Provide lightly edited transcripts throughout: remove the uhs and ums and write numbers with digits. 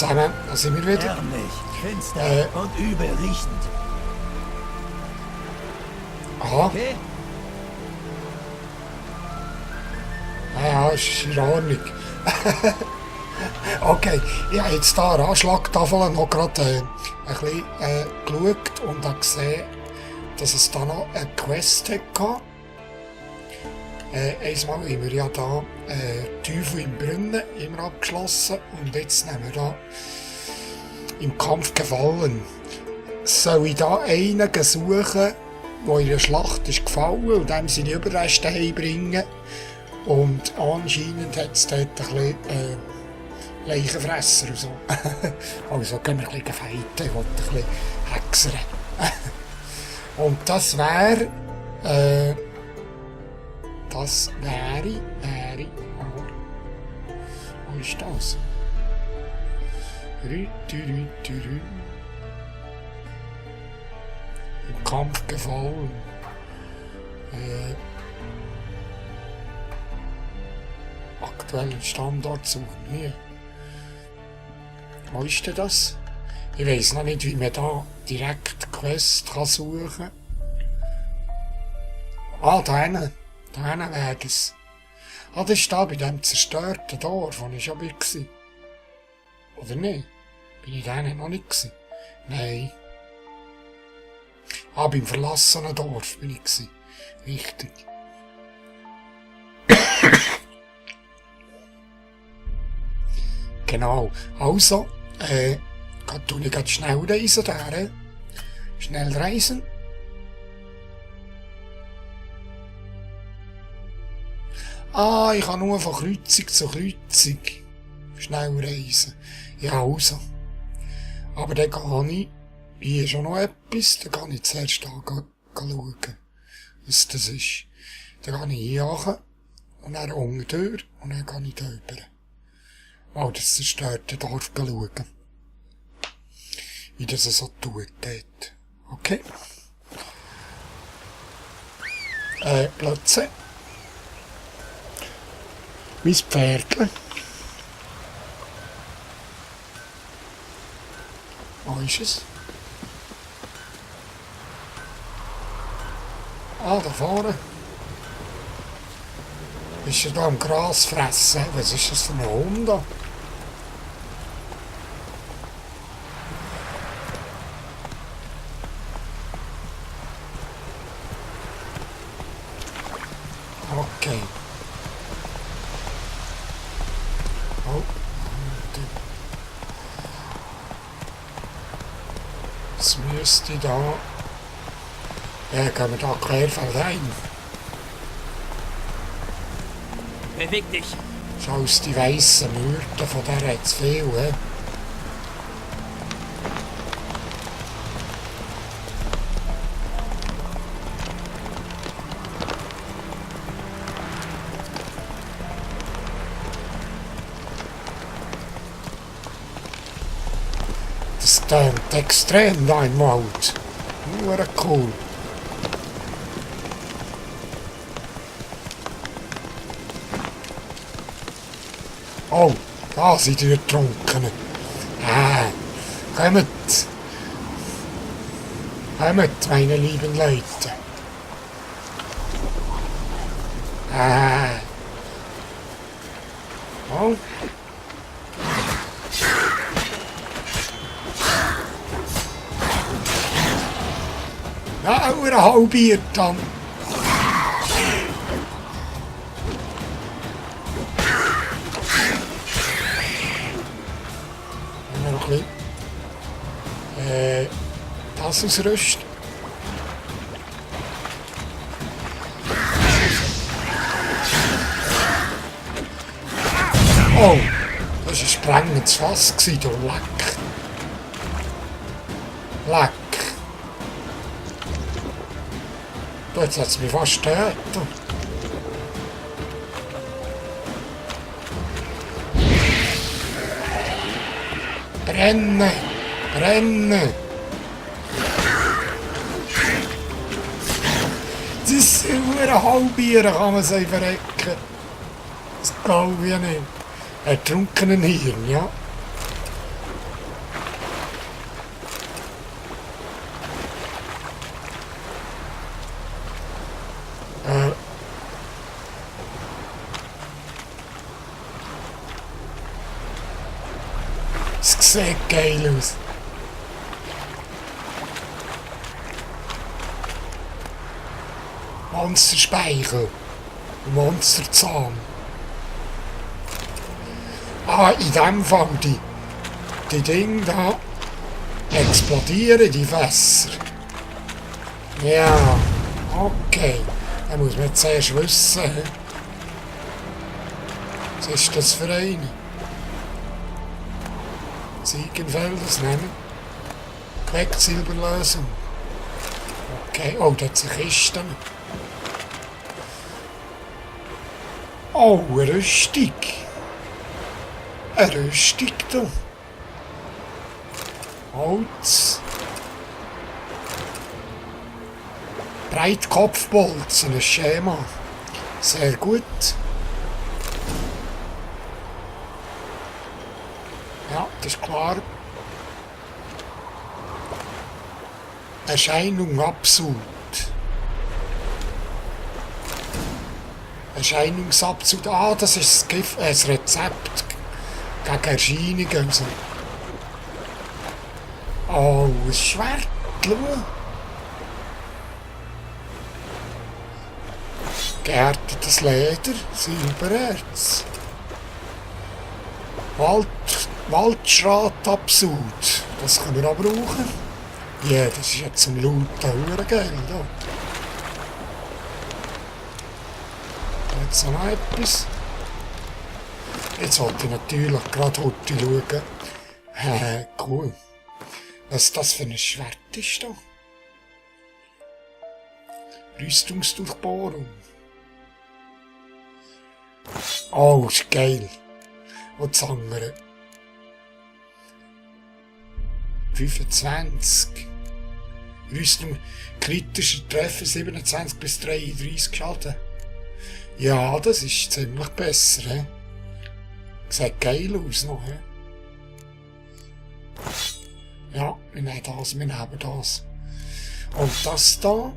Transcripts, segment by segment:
zusammen, da sind wir wieder. Ärmlich, finster und übel riechend. Aha, Okay? ja, ist in Ordnung. Okay, ich habe jetzt hier an der Anschlagtafel noch gerade ein bisschen geschaut und habe gesehen, dass es da noch eine Quest hatte. Einmal haben wir ja da Teufel im Brunnen immer abgeschlossen und jetzt nehmen wir da im Kampf gefallen. Soll ich da einen suchen, der in der Schlacht ist gefallen und dem seine Überreste heimbringen? Und anscheinend hat es dort ein bisschen Leichenfresser und so. Also können wir ein bisschen fighten, ich will ein bisschen hexern. Und das wäre... wo ist das? Im Kampf gefallen. Aktuellen Standort suchen wir. Wo ist denn das? Ich weiss noch nicht, wie man da direkt Quest suchen kann. Ah, da hinten. Da hinten wäre es. Ah, das ist da bei dem zerstörten Dorf, wo ich schon war. Oder nicht? Bin ich da hinten noch nicht gewesen? Nein. Ah, beim verlassenen Dorf bin ich gewesen. Richtig. Genau. Also, tue ich gerade schnell reisen da. Schnell reisen. Ah, ich kann nur von Kreuzung zu Kreuzung schnell reisen. Ja, also. Aber dann kann ich, hier ist schon noch etwas, dann kann ich zuerst schauen, was das ist. Dann kann ich hier hoch und dann unten durch und dann kann ich da rüber. Mal das zerstörte Dorf schauen. Wie das so tut dort. Okay. Plätze. Mein Pferdchen. Wo ist es? Ah, da vorne. Ist er da am Gras fressen? Was ist das für ein Hund da? Okay. Oh. Jetzt müsste da... Ja, gehen wir da querfeld rein. Beweg dich. Schau aus die weißen Myrten, von der hat es viel, he? Das tönt extrem da im Wald. Nur cool. Oh, da sind die Ertrunkenen. Kommt. Kommt, meine lieben Leute. Oh. Ja, nur ein halbiert dann. Noch ein bisschen. Das ausrüsten. Oh, das war ein sprengendes Fass, du Leck. Leck. Jetzt hat es mich fast getötet. Brennen! Brennen! Das sind nur Halbieren, kann man sich verrecken. Das glaube ich nicht. Ertrunkenen Hirn, ja. sieht geil aus. Monsterspeichel. Monsterzahn. Ah, in dem Fall, die Dinge da explodieren, die Fässer. Ja, okay. Da muss man zuerst wissen. Was ist das für eine? Ziegenfelders nehmen. Quecksilberlösung. Okay, oh, da hat sich Kisten. Oh, eine Rüstung. Eine Rüstung da. Holz. Breitkopfbolzen, ein Schema. Sehr gut. Ja, das ist klar. Erscheinung absolut. Erscheinungsabsud. Ah, das ist das Rezept gegen Erscheinungen. Also. Oh, ein Schwert. Schau. Gehärtetes Leder, Silbererz. Waldschratabsud. Das können wir auch brauchen. Ja, das ist jetzt zum Looten geil. Jetzt noch etwas. Jetzt wollte ich natürlich gerade heute schauen. Cool. Was das für ein Schwert ist da? Rüstungsdurchbohrung. Oh, ist geil. Und das andere. 25. Rüstung, kritischer Treffer 27 bis 33 Schaden. Ja, das ist ziemlich besser. He? Sieht geil aus noch. He? Ja, wir nehmen das. Und das da,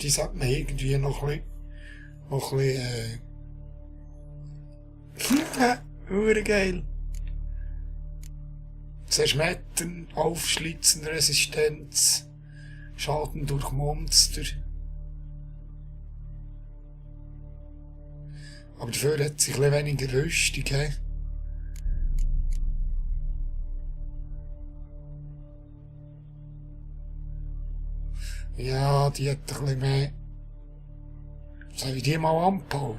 die sagt man irgendwie noch ein bisschen, geil. Zerschmettern, Aufschlitzen, Resistenz, Schaden durch Monster. Aber dafür hat sich ein weniger Rüstung, he? Ja, die hat ein bisschen mehr. Soll ich die mal anbauen?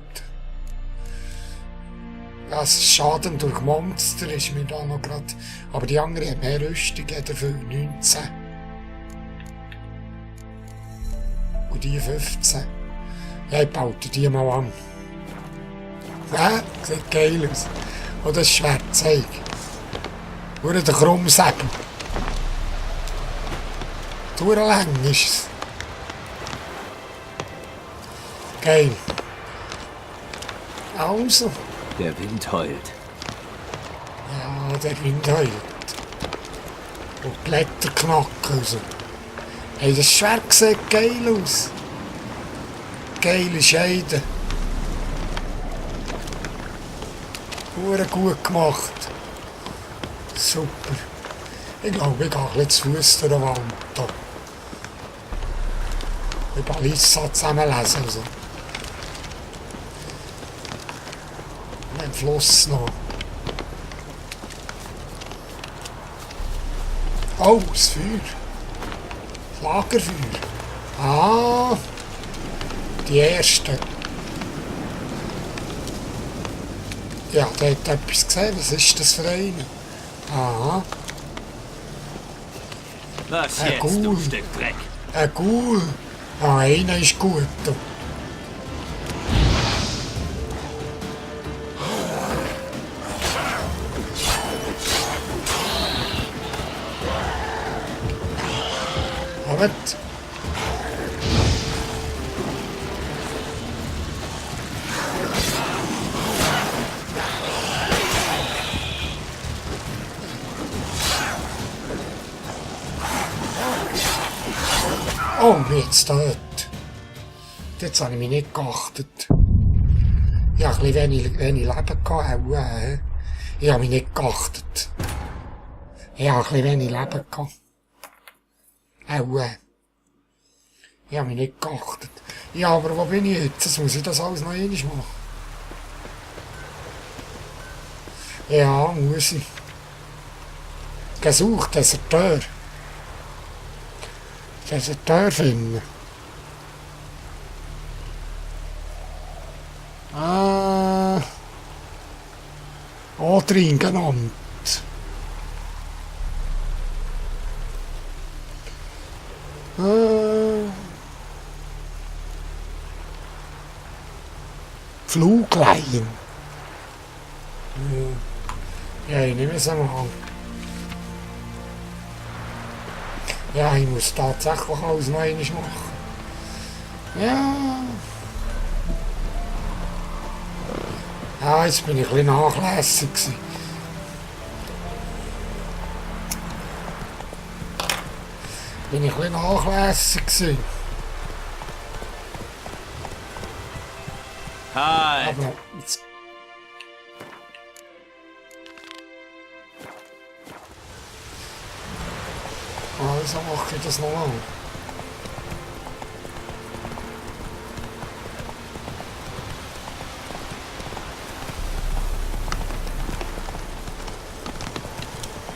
Das Schaden durch Monster ist mir da noch gerade. Aber die andere hat mehr Rüstung, dafür 19. Und die 15. Ja, ich baue die mal an. Ja, sieht geil aus. Und das Schwertzeug. Oder der Krummsäbel. Lang ist es. Geil. Also. Der Wind heult. Ja, der Wind heult. Und Blätter knacken raus. Hey, das Schwert sieht geil aus. Geile Scheide. Hure gut gemacht. Super. Ich glaube, ich gehe ein bisschen zu Fuß durch den Wald. Ich kann Lisa zusammenlesen. Also. Ein Fluss noch. Oh, das Feuer. Das Lagerfeuer. Ah, die erste. Ja, der hat etwas gesehen. Was ist das für eine? Aha. Was jetzt, du Stück Dreck? Ein Ghoul. Ah, einer ist gut. Aber oh, jetzt dort. Jetzt habe ich mich nicht geachtet. Ja, ein bisschen wenig Leben gehabt. Ich habe mich nicht geachtet. Ich habe ein bisschen wenig Leben gehabt. Ich habe mich nicht geachtet. Ja, aber wo bin ich jetzt? Jetzt muss ich das alles noch einmal machen. Ja, muss ich. Gesucht, Deserteur. Deserteur finden. Adrien genannt. Flugleien. Ja, ich nehme es einmal an. Ja, ich muss tatsächlich alles noch einmal machen. Ja. Ja, jetzt bin ich ein bisschen nachlässig gewesen. Bin ich ein bisschen nachlässig gewesen. Halt! Aber jetzt... Also mache ich das nochmal.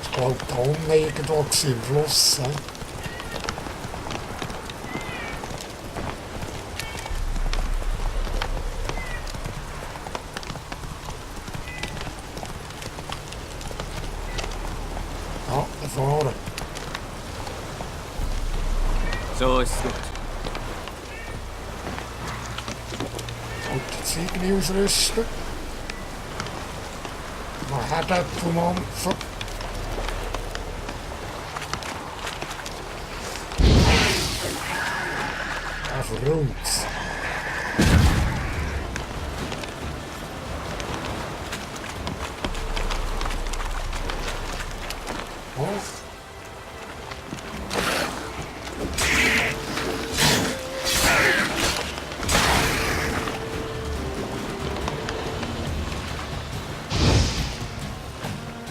Ich glaube, da unten irgendwo war im Fluss. Ja, da vorne. So ist gut. Und die Ziegel ausrüsten. Mal Herdäpfel mampfen. Verrückt. Was?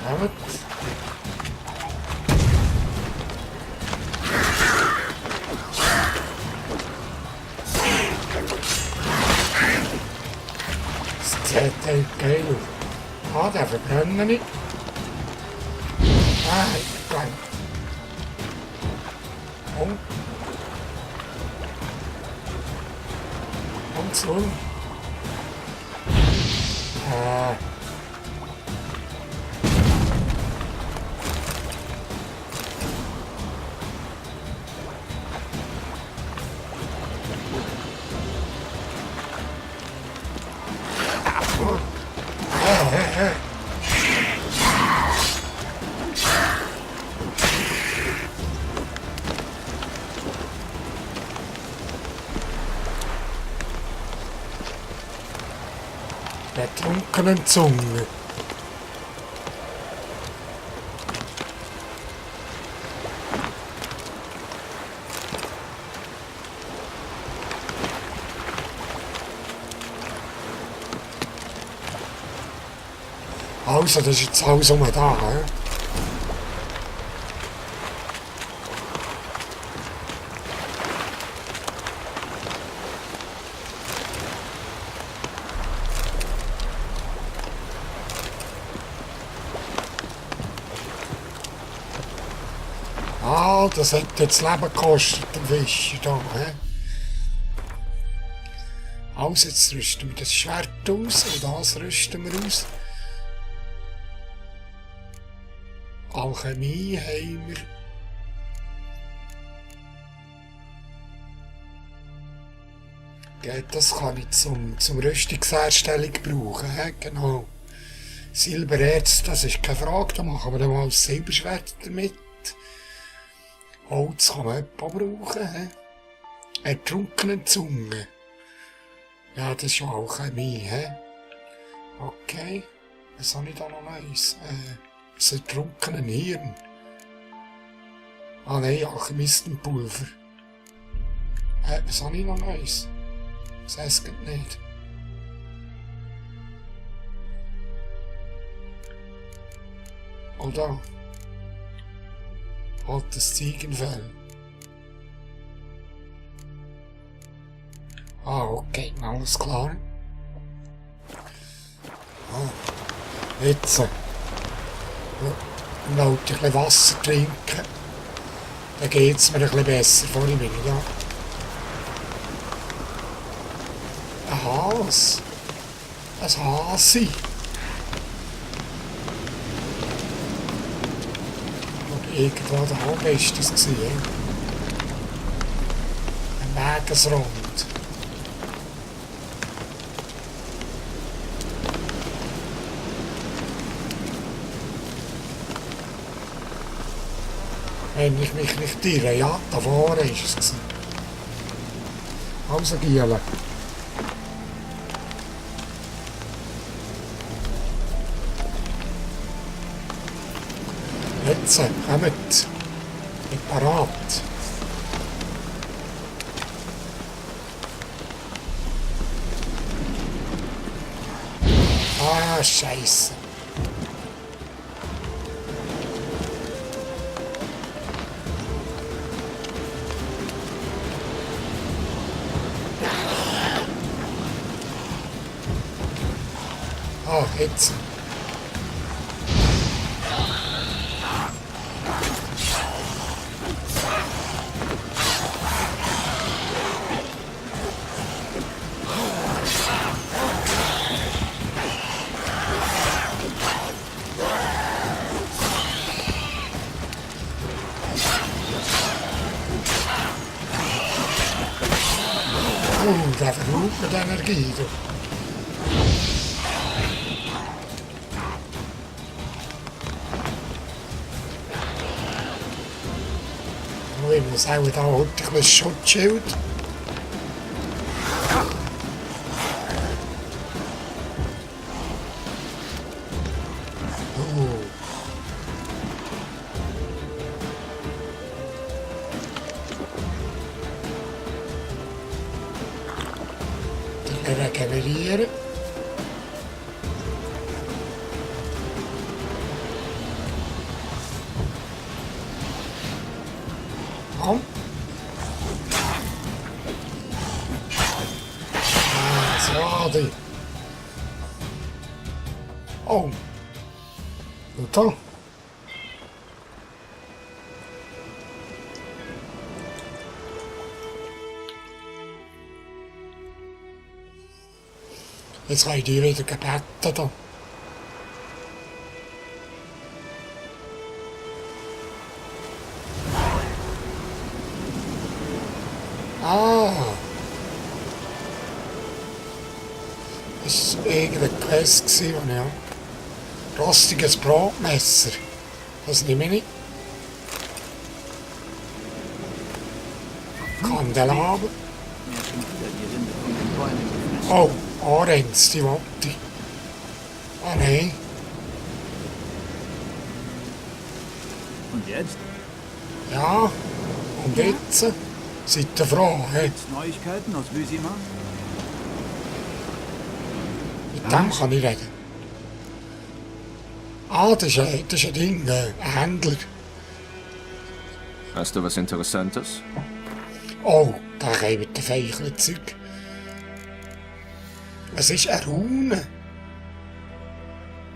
Damit. Sieht geil aus. Ah, der verbrennen nicht. Ah, geil. Und so. Der trunkenen Zunge. Also, das ist jetzt alles um da, he? Ah, das hat jetzt Leben gekostet, der Fisch da, he? Also, jetzt rüsten wir das Schwert aus und das rüsten wir aus. Alchemie haben wir. Geht, das kann ich zum Rüstungsherstellung brauchen, he? Genau. Silbererz, das ist keine Frage, da machen wir dann mal ein Silberschwert damit. Holz kann man etwa brauchen, he? Ertrunkene Zunge. Ja, das ist ja Alchemie, he? Okay. Was habe ich da noch Neues? Das ertrunkene Hirn. Ah nein, Alchemistenpulver. Was habe ich noch Neues? Das heisst nicht. Oder? Altes Ziegenfell. Ah, okay, alles klar. Ah, jetzt noch ein bisschen Wasser trinken. Dann geht es mir ein bisschen besser vor mir, ja. Ein Has. Ein Hasi. Oder irgendwo da oben ist das gewesen. Ein Wegesrand. Wenn ich mich nicht irre, ja, da vorne ist es gewesen. Also Giele. Jetzt, kommt. Bin parat. Ah, Scheisse. Ah, jetzt. Der verbraucht mit Energie. Du. Oh, ich muss auch da heute ein bisschen Schutzschild. Regenerieren. Komm. Ah, schade. Oh. Und da. Jetzt habe ich die wieder gebeten da. Ah. Das war irgendein Quest, das ich habe. Rostiges Brotmesser. Das nehme ich nicht. Kandelaber. Oh, Orange, die wollte ich. Ah, nein. Und jetzt? Ja, und jetzt? Seid ihr froh, hä? Gibt's Neuigkeiten aus Wysima? Mit dem kann ich reden. Ah, das ist ein Ding, ein Händler. Hast du was Interessantes? Oh, da käme der feichle Zeug. Es ist eine Rune.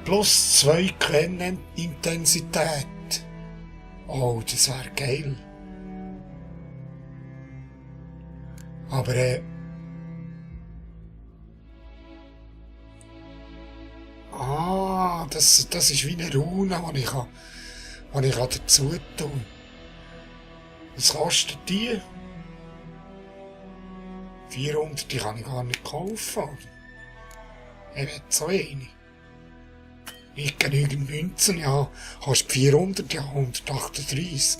Plus 2 Quellentensität. Oh, das wäre geil. Aber das ist wie eine Rune, die ich dazu tun kann. Was kostet die? 400, die kann ich gar nicht kaufen. Ich will so eine. Nicht genügend Münzen, ja. Hast 400, ja, 138.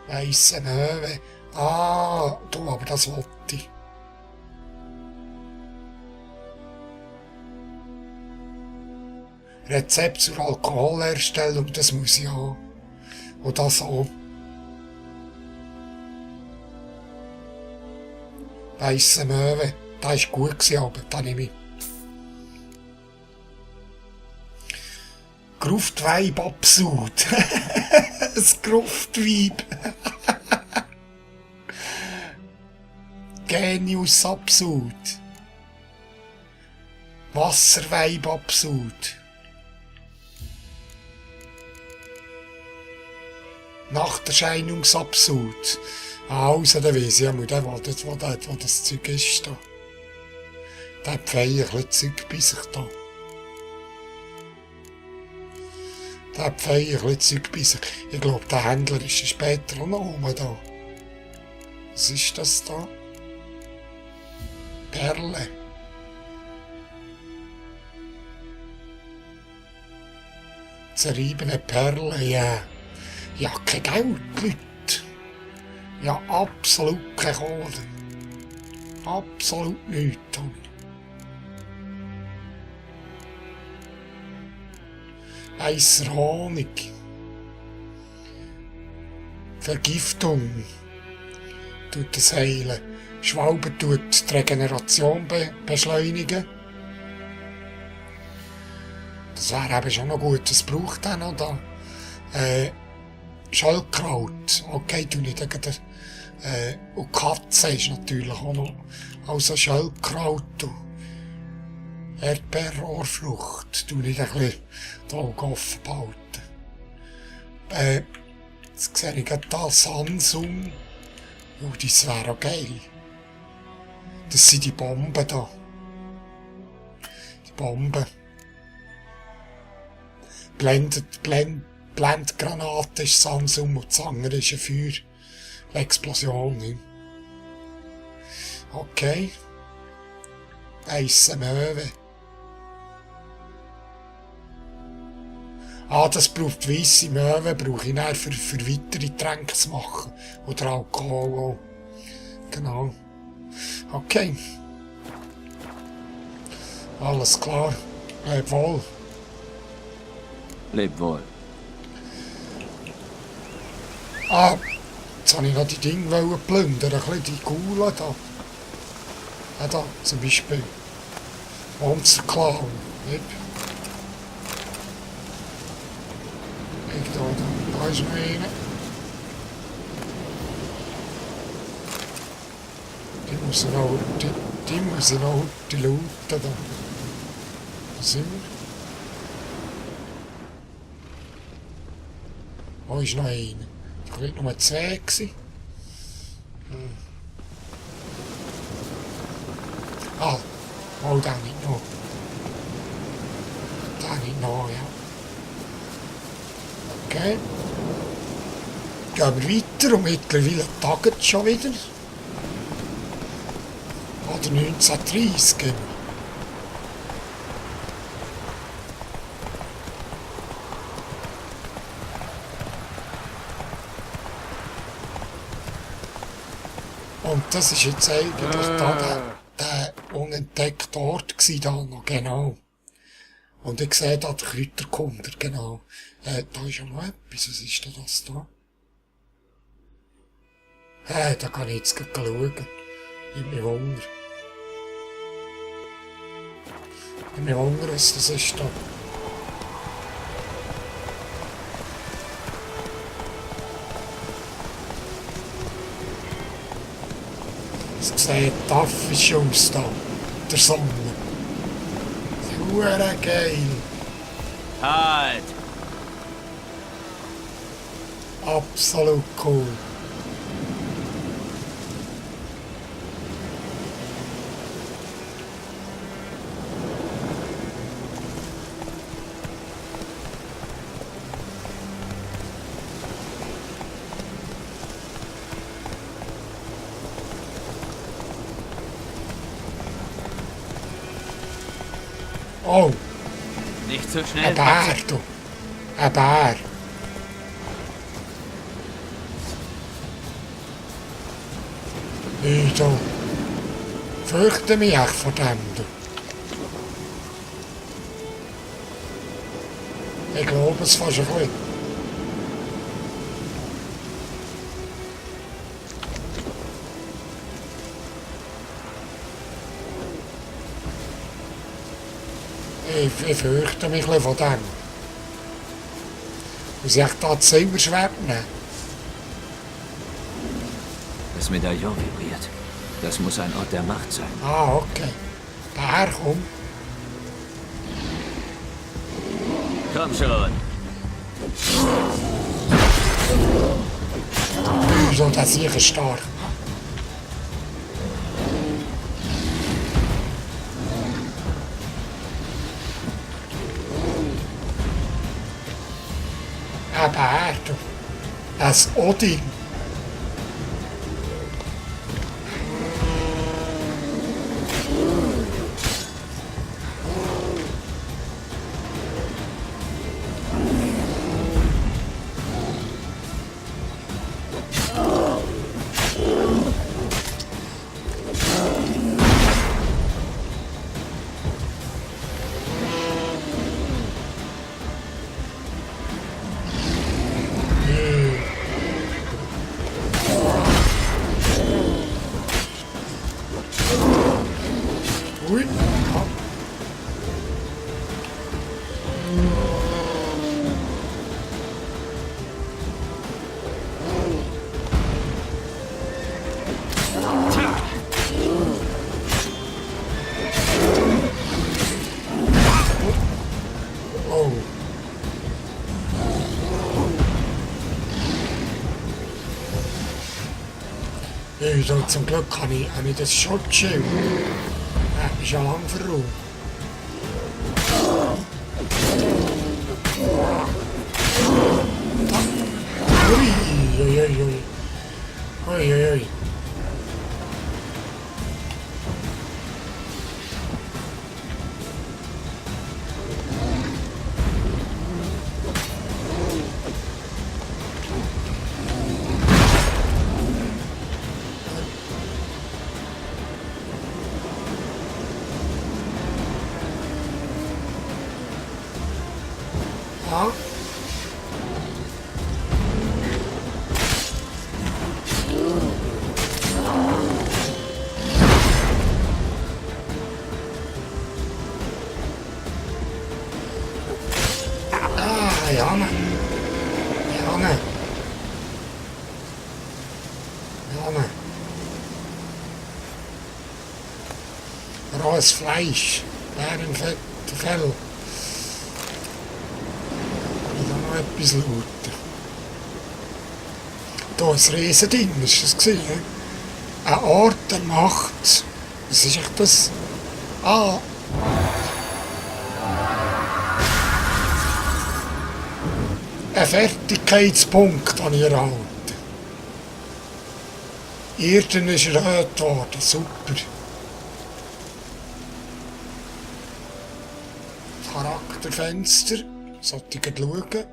Weisse Möwe. Ah, du, aber das wollte ich. Rezept zur Alkoholherstellung, das muss ich haben. Und das auch. Weisse Möwe, das war gut, aber das nehme ich. Gruftweib absurd. Ein Gruftweib. Genius absurd. Wasserweib absurd. Nachterscheinungsabsurd. Also, da weiss ich ja, wo das Zeug ist. Da. Der hat feierlich Zeug bei sich da. Der hat feierlich Zeug bei sich. Ich glaube, der Händler ist später auch noch oben da. Was ist das da? Perle. Zerriebene Perle, ja. Ja, kein Geld, Leute. Ja, absolut kein Kohle. Absolut nichts, Tommy. Weisser Honig. Vergiftung. Tut das heilen. Schwalbe tut die Regeneration beschleunigen. Das wäre eben schon noch gut. Das braucht er noch da. Schöllkraut. Okay, tu nicht gegen und Katze ist natürlich auch noch. Also Schöllkraut. Erdbeerrohrfrucht. Tu nicht ein bisschen die Augen offen behalten. Jetzt sehe ich gerade da Sansum. Oh, das wäre auch geil. Das sind die Bomben da. Die Bomben. Blendgranate ist Sansum und das andere ist eine Feuerexplosion. Ne? Okay. Weisse Möwe. Ah, das braucht weisse Möwe, brauche ich dann für weitere Tränke zu machen. Oder Alkohol auch. Genau. Okay. Alles klar. Leb wohl. Leb wohl. Ah, jetzt wollte ich noch die Dinge plündern, ein bisschen die Kugeln da. Ja, da zum Beispiel. Monsterklauen. Da ist noch eine. Die muss ich noch die looten da. Wo sind wir? Wo ist noch eine? Da waren nur zwei. Ah, oh, da nicht noch. Da nicht noch, ja. Okay. Gehen wir weiter und mittlerweile taget es schon wieder. Oder 1930. Und das ist jetzt eigentlich da der unentdeckte Ort gsi da noch, genau. Und ich sehe da den Kräuterkunder, genau. Da ist ja noch etwas, was ist denn das da? Da kann ich jetzt gleich schauen. Ich bin Hunger. Ich bin Hunger, was das ist da. Es sieht taffisch aus da, der Sonne. Hure geil. Halt! Absolut cool. Oh, Nicht so schnell. ein Bär, du. Ein Bär. Ich fürchte mich echt vor dem, du. Ich glaube es fast ein bisschen. Ich fürchte mich ein bisschen von dem. Muss ich da das Silberschwert nehmen? Das Medaillon vibriert. Das muss ein Ort der Macht sein. Ah, okay. Daher komm. Komm schon. So, das hier ist stark. Eben her, du. Das Odin. Ui. Ja. Oh. Ja, so, zum Glück habe ich das Schutzschild. Ja, ist ja lang verruht. Ui, ui, ui, ui. Ui, ui, ui. Ja. Ah, Janne. Janne. Janne. Rohes Fleisch. Bärenfett, Fell. Ich habe noch etwas lauter. Da ist ein Riesending, ist das gesehen? Ein Ort der Macht. Was ist echt das? Ah. Ein Fertigkeitspunkt an ihr erhalten. Erden ist erhöht worden, super. Charakterfenster, sollte ich schauen.